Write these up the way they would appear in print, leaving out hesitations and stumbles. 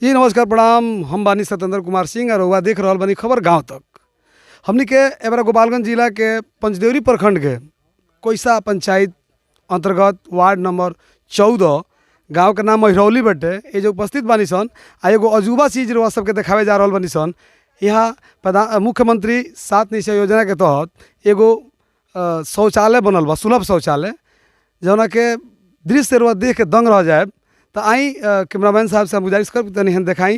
जी नमस्कार, प्रणाम। हम बानी सत्येंद्र कुमार सिंह और रउआ देख रहल बानी खबर गांव तक। हमनी के एबरा गोपालगंज जिला के पंचदेवरी प्रखंड के कोइसा पंचायत अंतर्गत वार्ड नंबर 14 गांव के नाम अहिरौली बटे। ये जो उपस्थित बानी सन आ एगो अजूबा चीज़ रउआ सबके देखावे जा रहल बानी सन। यहाँ प्रधान मुख्यमंत्री सात निश्चय योजना के तहत एगो शौचालय बनल बा, सुलभ शौचालय, जौना के दृश्य रउआ देख के दंग रह जाए। तो आई कैमरामैन साहब से हम गुजारिश करब तनी हन देखाई।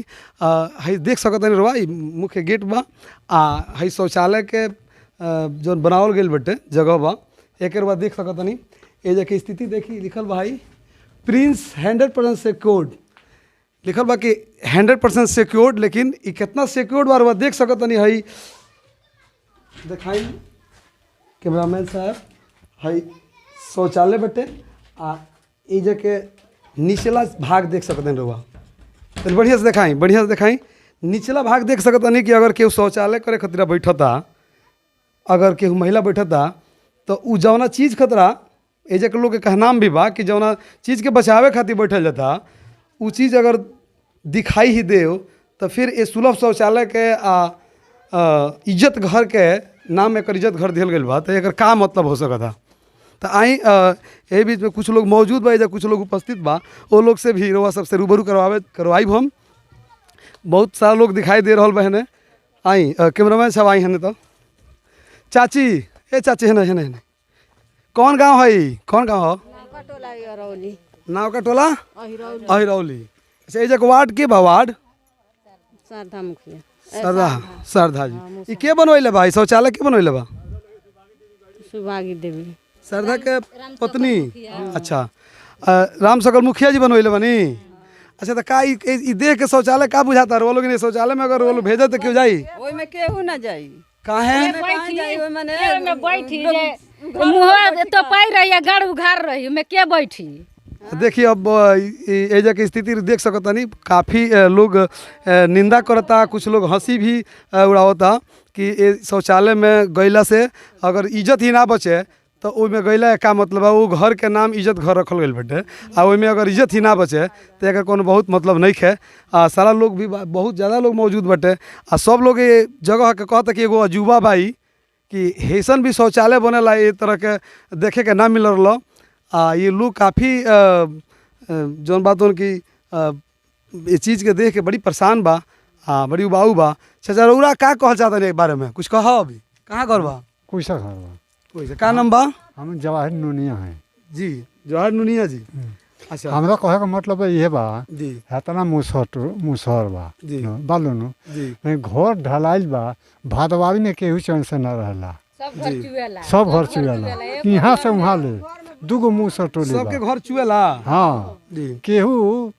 हई देख सकत तनी रउआ, ई मुख्य गेट बा आ हई शौचालय के जौन बनावल गेल बटे जगह बा, एकर बाद देख सकत तनी। ए के स्थिति देखी, लिखल बा हई प्रिंस 100% सिक्योर्ड, लिखल बा कि 100% सिक्योर्ड, लेकिन ई कितना सिक्योर्ड बा रउआ देख सकत तनी। हई देखाई कैमरामैन साहब, हई शौचालय बटे आ ई जे के निचला भाग देख सकत हनी रउआ। तनी बढ़िया से देखाई, बढ़िया से देखाई। निचला भाग देख सकत हनी कि अगर केहू शौचालय करे खातिर बैठता, अगर केहू महिला बैठता तो उ जौना चीज़ खतरा, एजे के लोग के कहनाम भी बा कि जौना चीज़ के बचावे खातिर बैठल जाता, उ चीज़ अगर दिखाई ही दे तो फिर ये सुलभ शौचालय के आ इज्जत घर के नाम एकर इज्जत घर दिहल गइल बा, तो एकर का मतलब हो सकता। तो आई एही बीच में कुछ लोग मौजूद बा, एजा कुछ लोग उपस्थित बा, वो लोग से भी रउआ सबसे रूबरू करवावे करवाइब हम। बहुत सारा लोग दिखाई दे रहल बा हेने। आई कैमरामैन साहब आई हेने। तो चाची, ए चाची, हेने हेने हेने, कौन गांव है ई? कौन गांव हो? नाव का टोला अहिरौली। अच्छा, एजा के वार्ड के बा? वार्ड शारदा मुखिया। शारदा, शारदा जी। ई के बनवैले बा? ई शौचालय के बनवैले बा? सुभागी देवी, शारदा के पत्नी। अच्छा, राम सकल मुखिया जी बनवैले बनी। अच्छा, तो का ई देख के शौचालय का बुझाता वो लोग? शौचालय में अगर वो लोग भेजत तो क्यों जाई? ओइमे केहू ना जाई। काहे कहाँ जाई ओइमे? ओइमे बैठी जे मुहवा तो पाई रही आ गाड़ उघार रही, ओमे के बैठी? देखिए अब एजा के स्थिति देख सकतानी, काफ़ी लोग निंदा करता, कुछ लोग हंसी भी उड़ावता कि ये शौचालय में गईला से अगर इज्जत ही ना बचे तो ओहिमे गईला के का मतलब है? वो घर के नाम इज्जत घर रखल गइल बाटे आ ओहिमे अगर इज्जत ही ना बचे तो एकर कोनो बहुत मतलब नहीं है। आ सारा लोग भी बहुत ज़्यादा लोग मौजूद बाटे आ सब लोग ये जगह के कहता कि एगो अजूबा बाई कि हेसन भी शौचालय बनेला, ये तरह के देखे के ना मिल रहा। आ ये लोग काफ़ी जौन बात उनकी ये चीज़ के देख के बड़ी परेशान बा आ बड़ी उबाऊ बा। चाचा रउरा का कहल चाहता एक बारे में कुछ कहो? अभी कहाँ घर बा? कुसा घर बा। वैसे का नाम बा? हम जवाहर नुनिया हैं। जी, जवाहर नुनिया जी। अच्छा, हमरा कहे के मतलब ये बा जी हेतना मुसहर मुसहर बा जी। बालू नु जी नहीं, घर ढलाइल बा, भादवारी में केहू चैन से न रहला। सब घर चुएला। सब घर चुएला, यहाँ से वहाँ ले दूगो मुसहर टोली सबके बा। घर चुएला। हाँ जी। केहू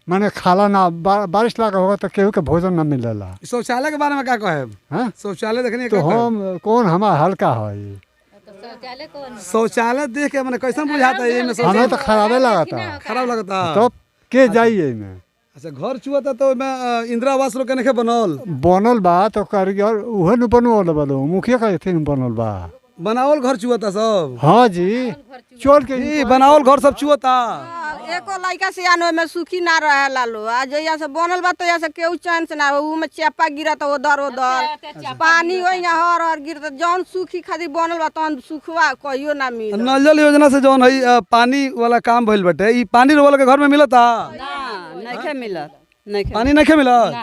माने खाला ना, बारिश लागा होगा तो केहू के भोजन न मिलेला। शौचालय के बारे में का कहे? हाँ शौचालय देखने तो हम कौन हमार हल्का है? शौचालय कौन? शौचालय देख के माने कैसन बुझाता है? एमे हमें शौचालय तो खराबे लगाता। खराब लगता। तब के जाइए एमे? अच्छा, घर चुआता तो ओमे इंदिरा आवास लोग के नइखे बनल? बनल बा तो कारीगर उहे न बनवल बा लोग, मुखिया का अथी न बनल बा। बनावल घर चुआता सब? हाँ जी, चल के ई बनावल घर सब चुआता। एको लड़का सियान ओइमे सुखी ना रहेला लो। आ जहिया से बनल बा तहिया से केहू चैन से ना, ऊ में चेपा गिरत उधर उधर, पानी ओइया हर हर गिरत। जौन सुखी खातिर बनल बा तौन सुखवा कहियो ना मिल। नल जल योजना से जौन है पानी वाला काम भइल बाटे, ई पानी वाला के घर में मिलता? ना, नइखे मिलत, नइखे। पानी नइखे मिलत?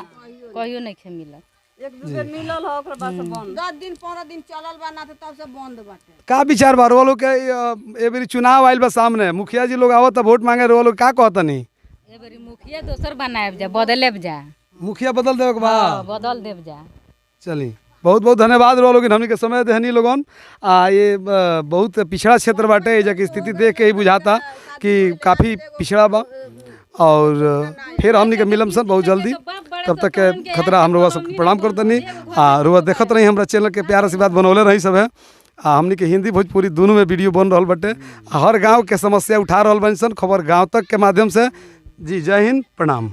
कहियो नइखे मिलत। एक दू बेर मिलल हो, ओकर बाद से बंद। 10 दिन 15 दिन चलल बा ना तो तब से बंद बाटे। का विचार बा रोवा लोग के? ए बेरी चुनाव आइल बा सामने, मुखिया जी लोग आवत वोट मांगे, रोवा लोग का कहतनी? ए बेरी मुखिया दोसर बनाएब जा, बदलेब जा। मुखिया बदल देवे के बा? हाँ, बदल देब जा। चली, बहुत बहुत धन्यवाद रोवा लोग, हमनी के समय देहनी लोगन। आ ये बहुत पिछड़ा क्षेत्र बाटे, एजा के स्थिति देख के ही बुझाता कि काफ़ी पिछड़ा बा। और फिर हमनी के मिलम सन बहुत जल्दी, तब तक के खतरा हम रोवा सबके प्रणाम करतनी आ रोवा देखत रही हमरा चैनल के, प्यार आशीर्वाद बनौले रही सब है। आ हमनी के हिंदी भोजपुरी दोनों में वीडियो बन रहल बाटे, आ हर गांव के समस्या उठा रहल बानी सन खबर गांव तक के माध्यम से। जी जय हिंद, प्रणाम।